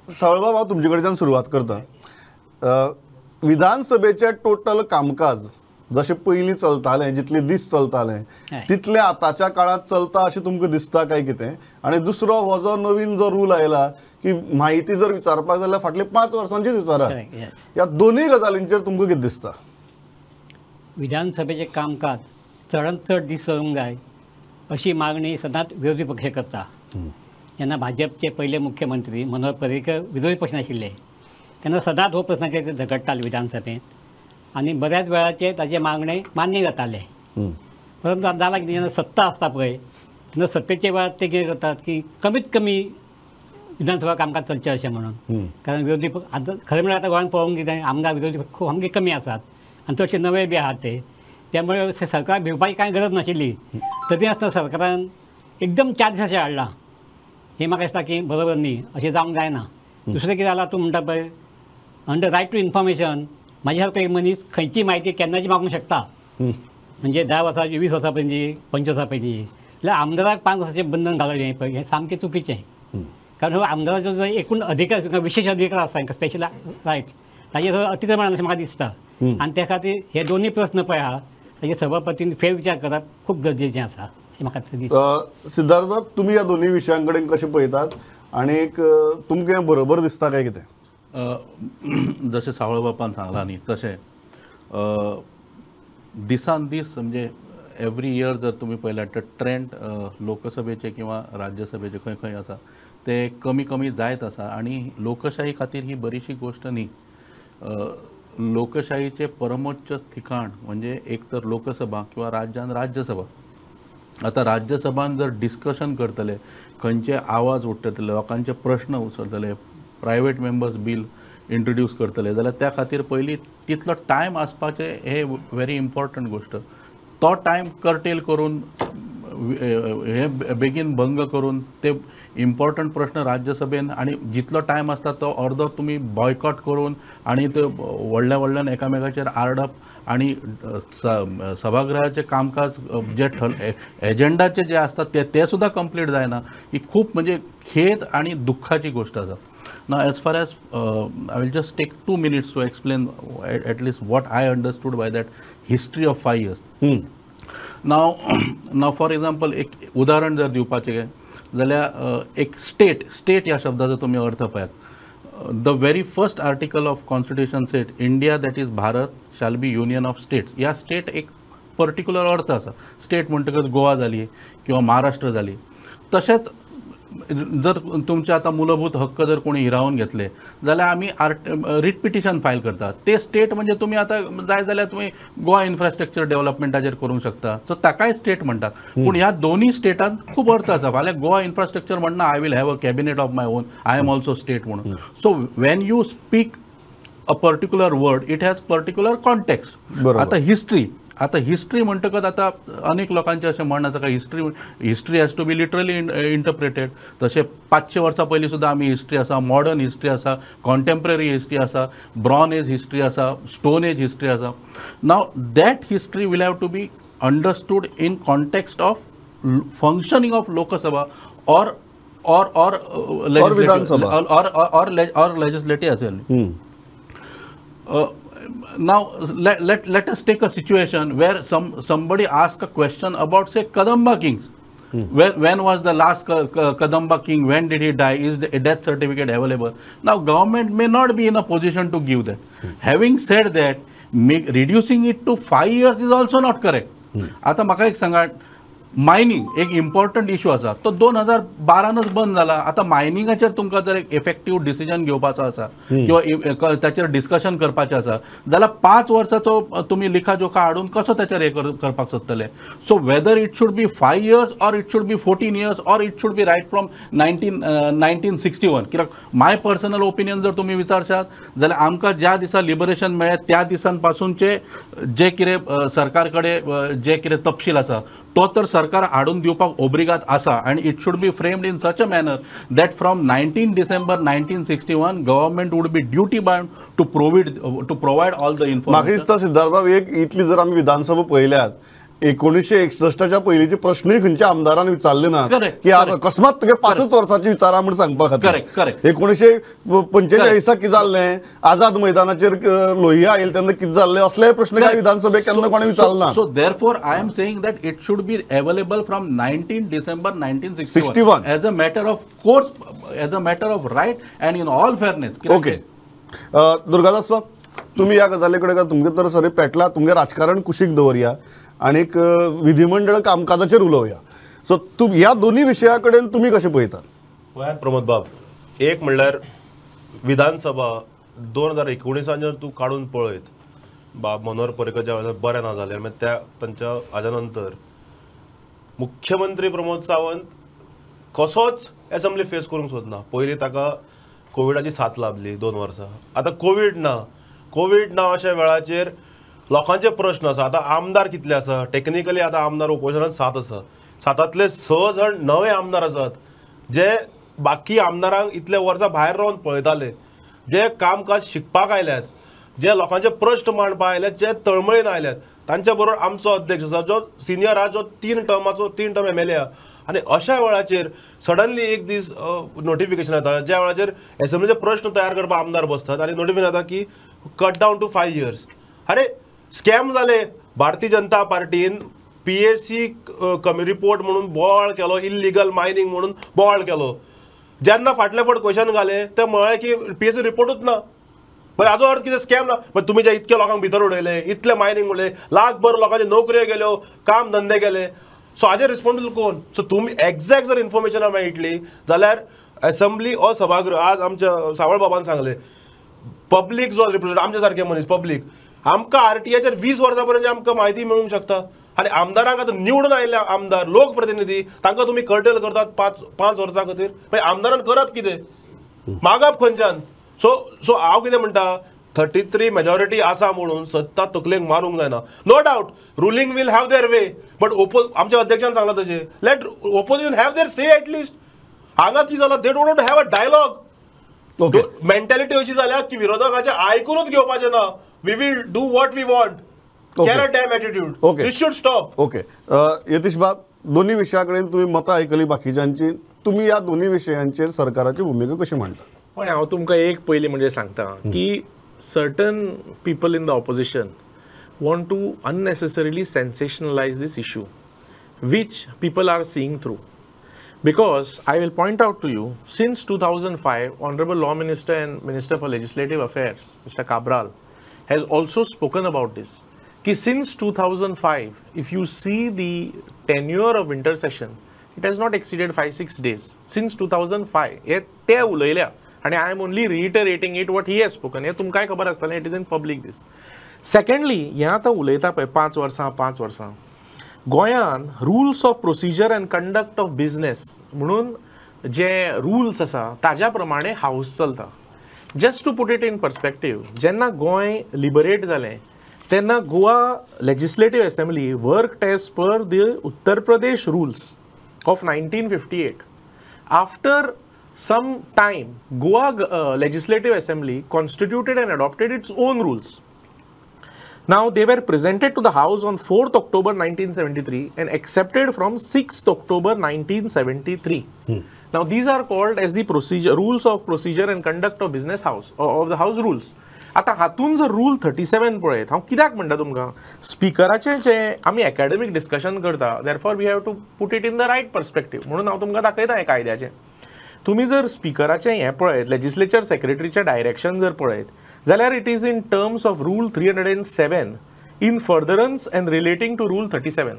सावळबाब, हांव तुमचे कडच्यान सुरवात करता. विधानसभेचें टोटल कामकाज जशें पयलीं चलतालें, जितले दीस चलतालें तितलें आतांच्या काळांत चलता अशें तुमकां दिसता काय कितें? आनी दुसरो हो जो नवीन जो रूल आयला की म्हायती जर विचारपाक जाल्यार फाटल्या 5 वर्सांचीच विचारा, ह्या दोनूय गजालींचेर तुमकां कितें दिसता? विधानसभेचें कामकाज चडांत चड दीस चलूंक जाय अशी मागणी सदांच विरोधी पक्ष करता. जेन्ना भाजपचे पयले मुख्यमंत्री मनोहर पर्रीकर विरोधी पक्ष नाशिल्ले तेन्ना सदांच हो प्रस्नाचेर झगडटाले विधानसभेंत आनी बऱ्याच वेळाचे ताजे मागणे मान्य जाताले. परंतु आतां जालां कितें, जेन्ना सत्ता आसता पळय तेन्ना सत्तेच्या वेळार ते कितें करतात की कमीत कमी विधानसभा कामकाज चलचें अशें म्हणून. कारण विरोधी पक्ष आतां खरें म्हळ्यार आतां गोंयांत पळोवंक कितें आमदार विरोधी पक्ष खूब सामके कमी आसात आनी चडशे नवे बी आहात ते, त्यामुळे सरकार भिवपाची कांय गरज नाशिल्ली. तरी आसतना सरकारान एकदम 4 दिसांचें हाडलां हें म्हाका दिसता की बरोबर न्ही, अशें जावंक जायना. दुसरें कितें जालां, तूं म्हणटा पळय अंडर रायट टू इन्फॉर्मेशन म्हाज्या सारको एक मनीस खंयची म्हायती केन्नाची मागूंक शकता, म्हणजे 10 वर्सांची, 20 वर्सां पयलीं, 25 वर्सां पयलीं. जाल्यार आमदाराक 5 वर्सांचें बंधन घालप हें पळय हें सामकें चुकीचें. कारण हो आमदाराचो जो एकूण अधिकार, विशेश अधिकार आसा तांकां, स्पेशल रायट्स, ताजेर अतिक्रमण अशें म्हाका दिसता. आनी त्या खातीर हे दोनूय प्रस्न पळय आहा ताजेर सभापतीन फेरविचार करप खूब गरजेचें आसा अशें म्हाका दिसता. सिद्धार्थ बाब, तुमी ह्या दोनूय विशयां कडेन कशें पळयतात आनी तुमकां हें बरोबर दिसता काय कितें? जशें सावळबापान सांगलां न्ही तशें दिसान दीस म्हणजे एवरी इयर जर तुमी पळयल्यार तर ट्रेंड लोकसभेचे किंवा राज्यसभेचे खंय खंय आसा ते कमी कमी जायत आसा. आनी लोकशाही खातीर ही बरीशी गोश्ट न्ही. लोकशाहीचें परमोच्च ठिकाण म्हणजे एक तर लोकसभा किंवा राज्यान राज्यसभा. आतां राज्यसभान जर डिस्कशन करतले, खंयचे आवाज उठ्ठतले, लोकांचे प्रश्न उचलतले, प्रायवेट मेंबर्स बील इंट्रोड्यूस करतले जाल्यार त्या खातीर पयलीं तितलो टायम आसपाचें हे व्हेरी इम्पॉर्टंट गोश्ट. तो टायम कर्टेल करून हे बेगीन भंग करून ते इम्पॉर्टंट प्रश्न राज्यसभेन आनी जितलो टायम आसता तो अर्दो तुमी बॉयकॉट करून आनी ते व्हडल्या व्हडल्यान एकामेकाचेर आरडप आनी सभागृहाचें कामकाज जे एजेंडाचे जे आसता ते सुद्दां कंप्लीट जायना. ही खूब म्हणजे खेद आनी दुख्खाची गोश्ट आसा. Now, as far as I will just take 2 minutes to explain at least what I understood by that history of 5 years. Now, for example, एक उदाहरण जर दिवपाचें जाल्यार एक स्टेट, स्टेट ह्या शब्दाचो तुमी अर्थ पळयात. The very first article of constitution said India, that is Bharat, shall be union of states. ह्या स्टेट एक पर्टिक्युलर अर्थ आसा. स्टेट म्हणटकच गोवा जाली किंवा महाराष्ट्र जाली. तशेंच जर तुमचे आतां मूलभूत हक्क जर कोणी हिरावून घेतले जाल्यार आमी रिट पिटिशन फायल करतात. ते स्टेट म्हणजे तुमी आतां जाय जाल्यार तुमी गोवा इन्फ्रास्ट्रक्चर डेव्हलपमेंटाचेर करूंक शकता. सो ताकाय स्टेट म्हणटात. पूण ह्या दोनूय स्टेटांत खूब अर्थ आसा. फाल्यां गोवा इन्फ्रास्ट्रक्चर म्हणना I will have a cabinet of my own, I am also state म्हणून. So when you speak a particular word it has particular context. आतां हिस्ट्री, आतां हिस्ट्री म्हणटकच आतां अनेक लोकांचें अशें म्हणणें आसा काय history has to be literally interpreted. तशें 500 वर्सां पयलीं सुद्दां आमी हिस्ट्री आसा, मॉडर्न हिस्ट्री आसा, कॉन्टेम्पररी हिस्ट्री आसा, ब्रॉन एज हिस्ट्री आसा, स्टोन एज हिस्ट्री आसा. Now that history will have to be understood in context of functioning of Lok Sabha or or or or legislative assembly. Now let us take a situation where somebody asks a question about, say, Kadamba kings. When was the last Kadamba king? When did he die? Is the death certificate available? Now government may not be in a position to give that. Having said that, reducing it to 5 years is also not correct. आता म्हाका एक सांगा, mining एक important issue आसा, तो 2012नच बंद जाला. आतां मायनिंगाचेर तुमकां जर एक इफेक्टीव डिसिजन घेवपाचो आसा किंवा ताचेर डिस्कशन करपाचें आसा जाल्यार 5 वर्साचो तुमी लिखा जोखा हाडून कसो ताचेर हें करपाक सोदतले. So whether it should be 5 years or it should be 14 years or it should be right from 1961. कित्याक माय पर्सनल ओपिनियन जर तुमी विचारशात जाल्यार आमकां ज्या दिसा लिबरेशन मेळ्ळें त्या दिसान पासूनचे जे कितें सरकार कडेन जे कितें तपशील आसा तो तर सरकार हाडून दिवपाक ओब्रिगाद आसा. आनी it should be framed in such a manner that from 19 December 1961 government would be duty bound to provide all the information. म्हाका दिसता सिद्धार्थ बाब, एक इतली जर आमी विधानसभा पळयल्यात 1961च्या पयलींचे प्रश्नूय खंयच्या आमदारान विचारले ना की अकस्मात तुगे 5 वर्सांची विचारा म्हूण सांगपा खातीर. 1945 कितें जाल्लें, आझाद मैदानाचेर लोहिया आयले तेन्ना कितें जाल्लें, असले प्रश्न काय विधानसभेक केन्ना कोणें विचारले ना. So therefore I am saying that it should be available from 19 December 1961 as a matter of course, as a matter of right and in all fairness. Okay Durgadas बाब, तुमी ह्या गजाली कडेन तुमगे तर सरी पेटला, तुमगे राजकारण कुशीक दवरया आनीक विधिमंडळ कामकाजाचेर उलोवया. सो तूं ह्या दोन्ही विशया कडेन तुमी कशें पळयतात? पळयात प्रमोद बाब, एक म्हणल्यार विधानसभा 2019 जर तूं काडून पळयत, बाब मनोहर पर्रीकर ज्या वेळार बरें ना जालें, मागीर त्या तांच्या हाज्या नंतर मुख्यमंत्री प्रमोद सावंत कसोच एसेंब्ली फेस करूंक सोदना. पयलीं ताका कोविडाची साथ लाभली 2 वर्सां, आतां कोवीड ना, कोवीड ना अशा वेळाचेर लोकांचे प्रश्न आसा. आतां आमदार कितले आसा, टेक्निकली आतां आमदार ओपोजिशनान 7 आसा, 7तले 6 जण नवे आमदार आसात जे बाकी आमदारांक इतले वर्सां भायर रावन पळयताले, जे कामकाज शिकपाक आयल्यात, जे लोकांचे प्रश्न मांडपाक आयल्यात, जे तळमळीन आयल्यात. तांच्या बरोबर आमचो अध्यक्ष आसा जो सिनियर आसा, जो 3 टर्माचो 3 टर्म MLA आसा. आनी अशा वेळाचेर सडनली एक दीस नोटिफिकेशन येता ज्या वेळाचेर एसेंब्लीचे प्रश्न तयार करपाक आमदार बसतात आनी नोटिफिकेशन येता की कट डावन टू 5 इयर्स. अरे स्कॅम जाले. भारतीय जनता पार्टीन PAC कमी रिपोर्ट म्हणून बोवाळ केलो, इल्लिगल मायनींग म्हणून बोवाळ केलो. जेन्ना फाटले फावट क्वेश्चन घाले ते म्हळें की PAC रिपोर्टूच ना. बरें हाजो अर्थ कितें, स्कॅम ना? बट तुमी जे इतके लोकांक भितर उडयले, इतले मायनींग उडयले, लाखभर लोकांच्यो नोकऱ्यो गेल्यो, काम धंदे गेले, सो हाजेर रिस्पॉन्सिबल कोण? सो तुमी एग्जॅक्ट जर इन्फॉर्मेशन मेळटली जाल्यार एसेंब्ली ऑर सभागृह, आज आमच्या सावळ बाबान सांगलें, पब्लीक जो रिप्रेझेंट आमच्या सारके मनीस पब्लीक, आमकां RTIचेर 20 वर्सां पर्यंत आमकां म्हायती मेळूंक शकता. आनी आमदारांक आतां निवडून आयिल्ले आमदार लोकप्रतिनिधी तांकां तुमी कर्टेल करतात 5 वर्सां खातीर. मागीर आमदारान करप कितें, मागप खंयच्यान? सो सो हांव कितें म्हणटा, 33 मेजॉरिटी आसा म्हणून सत्ता तकलेक मारूंक जायना. No doubt ruling will have their way, but आमच्या अध्यक्षान सांगलां तशें, let opposition have their say at least. हांगा कितें जालां, they don't have a dialogue. Mentality अशी जाल्या की विरोधकांचें आयकुनूच घेवपाचें ना. We will do what we want. Get a damn attitude. Okay. This should stop. Okay. Yatish बाब, दोन्ही विशया कडेन तुमी मतां आयकली बाकीच्यांची, तुमी ह्या दोन्ही विशयांचेर सरकाराची भुमिका कशी मांडटा? पण हांव तुमकां एक पयलीं म्हणजे सांगता की certain people in the opposition want to unnecessarily sensationalize this issue, which people are seeing through. Because I will point out to you, since 2005, Honorable Law Minister and Minister for Legislative Affairs, Mr. Cabral, has also spoken about this. Ki since 2005, if you see the tenure of winter session, it has not exceeded 5-6 days. Since 2005, हे ते उलयल्या आनी I am only reiterating it what he has spoken. हे तुमकांय खबर आसतलें, it is in public this. Secondly, हें आतां उलयता पळय 5 वर्सां 5 वर्सां, गोंयान rules of procedure and conduct of business म्हणून जे रुल्स आसा ताज्या प्रमाणे हावस चलता. Just to put it in perspective, जेन्ना गोंय लिबरेट जालें तेन्ना Goa legislative assembly worked as per the Uttar Pradesh rules of 1958. After some time Goa legislative assembly constituted and adopted its own rules. Now they were presented to the House on 4th October 1973 and accepted from 6th October 1973. Now these are called as the procedure, rules of procedure and conduct of business house, of the house rules. आतां हातून जर rule 37 पळयत, हांव कित्याक म्हणटा तुमकां स्पिकराचें जें आमी एकाडेमीक डिस्कशन करता, therefore we have to put it in the right perspective. म्हणून हांव तुमकां दाखयता हें कायद्याचें. तुमी जर स्पिकराचें हें पळयत, लेजिस्लेचर सेक्रेटरीचें डायरेक्शन जर पळयत जाल्यार it is in terms of rule 307 in furtherance and relating to rule 37.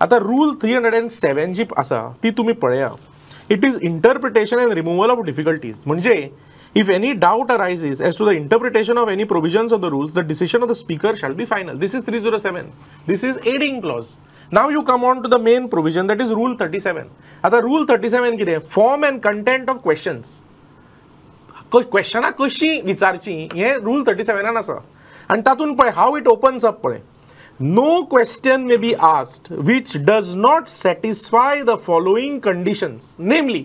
आतां रूल 307 जी आसा ती तुमी पळया, it is interpretation and removal of difficulties. म्हणजे if any doubt arises as to the interpretation of any provisions of the rules, the decision of the speaker shall be final. This is 307. This is aiding clause. Now you come on to the main provision, that is rule 37. आता rule 37 कितें? Form and content of questions. क्वेश्चनां कशीं विचारचीं हें rule 37 आसा. आनी तातूंत पळय how it opens up पळय. No question may be asked which does not satisfy the following conditions. Namely,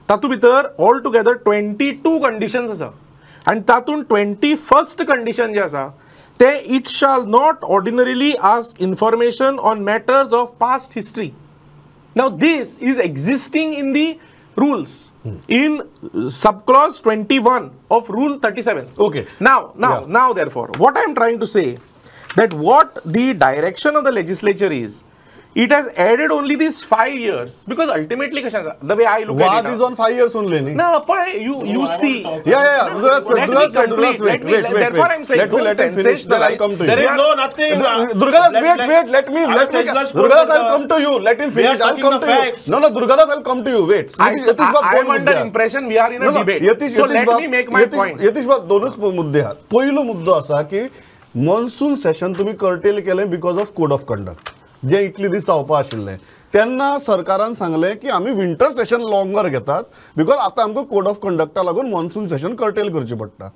तातूंत भितर ऑल टुगेदर 22 कंडिशन्स आसा आनी तातूंत 21st condition जें आसा ते it shall not ordinarily ask information on matters of past history. Now this is existing in the rules in subclause 21 of rule 37. Okay. Now therefore what I am trying to say that what the direction of the legislature is, it has added only these 5 years because ultimately the way I look at it is on 5 years only. No, but you see. Yeah. Wait. Therefore I am saying let me finish, then I'll come to you. There is no nothing. Durgadas, wait, let me. Durgadas, I'll come to you. Let him finish. I'll come to you. No, Durgadas, I'll come to you. Wait. I am under impression we are in a debate. So let me make my point. Yatish बाब, दोनच मुद्दे आहात. पयलो मुद्दो आसा की monsoon Seshan तुम्ही cartel केलें because of code of conduct जे इतले दीस जावपा आशिल्लें तेन्ना सरकारान सांगलें की आमी विंटर सेशन लॉंगर घेतात because आतां आमकां कोड ऑफ कंडक्टा लागून मॉन्सून सेशन कर्टेल करचें पडटा.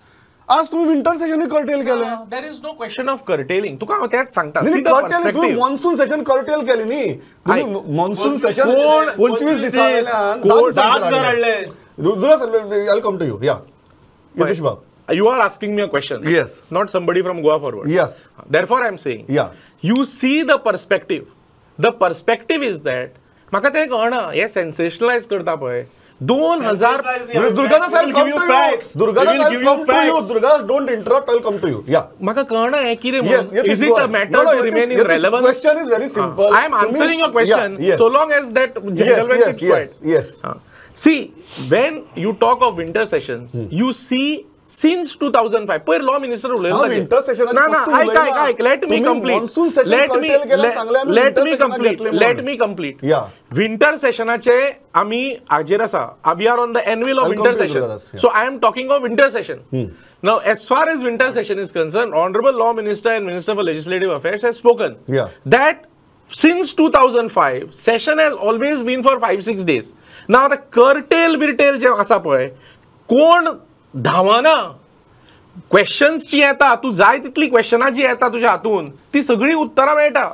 आज तुम्ही विंटर सेशनूय कर्टेल केलें. There is no question of curtailing. तुका हांव तेंच सांगता. मॉन्सून सेशन कर्टेल केलें न्ही. मॉन्सून सेशन 25 दिसां वयल्यान 10 हाडले. I come to you. Yeah Yatish Bab, you are asking me a question. Yes. Not somebody from Goa Forward. Yes. Therefore, I am saying. Yeah. You see the perspective. The perspective is that म्हाका तें कळना हे sensationalize करता पळय 2000. Durgadas, I'll come to you. Durgadas, I'll come to you. Durgadas, don't interrupt. I'll come to you. Yeah. म्हाका कळना हें कितें म्हणून. Is it a matter to remain in relevance? Question is very simple. I am answering your question. So long as that gentleman keeps quiet. Yes. See, when you talk of winter sessions, you see since 2005, पयर law minister उलयलो. Winter Seshan ना ना, आयक आयक, let me complete, let me complete. Winter सेशनाचे आमी हाजेर आसा, we are on the anvil of winter session, so I am talking of winter session. Now as far as winter session is concern, honourable law minister and minister for legislative affairs has spoken that since 2005 session has always been for 5-6 days. Now आतां cartel बिर्टेल जें आसा पळय, कोण धांवना, questions जी येता, तूं जाय तितली क्वेश्चनां जी येता तुज्या हातून ती सगळीं उत्तरां मेळटा.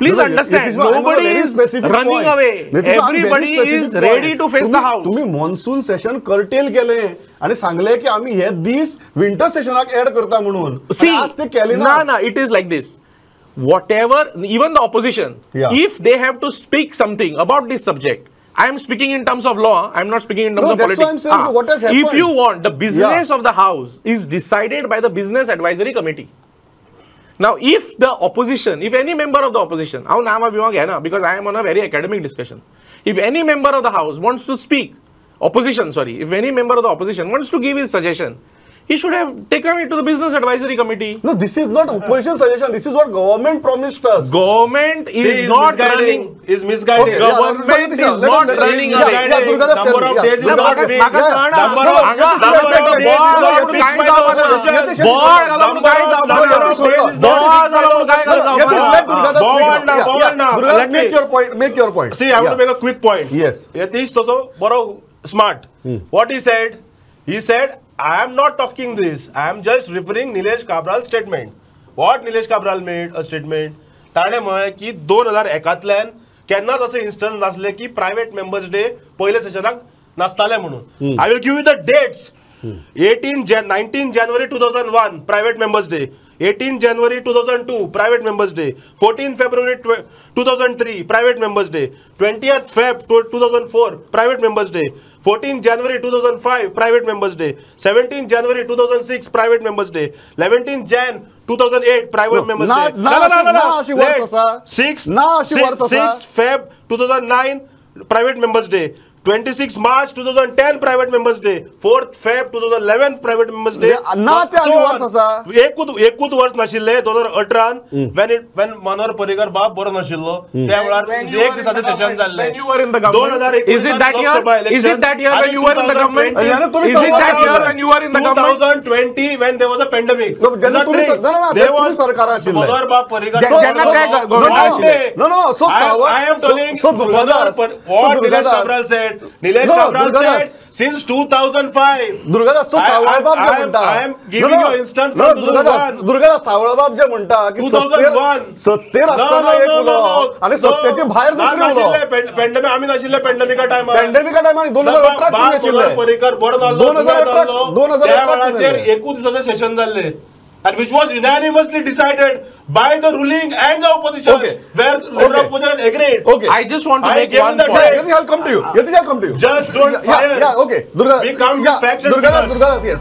Please understand, nobody is running away, everybody is ready to face the house. तुम्ही मॉन्सून सेशन कर्टेल केले आणि सांगले की आम्ही हे दीस विंटर सेशनाक ऍड करता म्हणून. सी, ना ना, it is like this. Whatever, even the opposition, if they have to speak something about this subject, I am speaking in terms of law, I am not speaking in terms of politics. That's why I'm saying what has happened. If you want, the business of the house is decided by the business advisory committee. Now, if the opposition, if any member of the opposition, हांव नाम अभिमाग घेना because I am on a very academic discussion. If any member of the house wants to speak, opposition, sorry, if any member of the opposition wants to give his suggestion, he should have taken it to the business advisory committee. No, this is not opposition suggestion. This is what government promised us. Government is not running. Is misguided. Government is not running away. Number of days is not fixed. Make your point. Make your point. See, I want to make a quick point. Yes. Yatish तसो बरो smart. What he said? He said, I am not talking this. I am just referring Nilesh Cabral's statement. What Nilesh Cabral made a statement? ताणे म्हळें की 2001 केन्नाच अशें instance नासलें की private members day पयल्या सेशनाक नासताले म्हणून. I will give you the dates. 19 January 2001 private members day, 18 January 2002 private members day, 14 February 2003 private members day, 20th Feb 2004 private members day, 14 January 2005 private members day, 17 January 2006 private members day, 11 Jan 2008 private members day. No. 6 Feb 2009 private members day, 26 March 2010 private members day, 4th Feb 2011 private members day. ना ते आनी वर्स आसा, एकूच वर्स नाशिल्ले 2018 when it when Manohar Parrikar बाब बरो नाशिल्लो त्या वेळार एक दिसाचें सेशन जाल्लें. 2021 Is it that year? Is it that year when you were in the government? Is it that year when you were in the government? 2020 when there was a pandemic. जेन्ना तुमी सरकार आशिल्ले मनोहर बाब पर्रीकर जेन्ना ते गव्हर्नमेंट आशिल्ले. No no, so I am telling, so Durgadas, what Nilesh Cabral said. Nilesh Cabral said since 2005. Durgadas, so सावळबाब जे म्हणता, I am giving you instance from 2001. Durgadas सावळबाब जे म्हणता की सत्तेर आसतना एक उलोवप आनी सत्तेचे भायर दुसरें उलोवप. पेंडेमिक आमी नाशिल्ले पेंडेमिका टायमार, पेंडेमिका टायमार 2018 आशिल्ले. पर्रीकर बरो जाल्लो, 2018 त्या वेळाचेर एकूच दिसाचें सेशन जाल्लें. And which was unanimously decided by the ruling and the opposition, okay. Where the opposition agreed. Okay. I just want to make one point. Yatish, I'll come to you. Yatish, I'll come to you. Just don't fire. Yeah, okay. Durga, we come to facts and Durgadas, yes.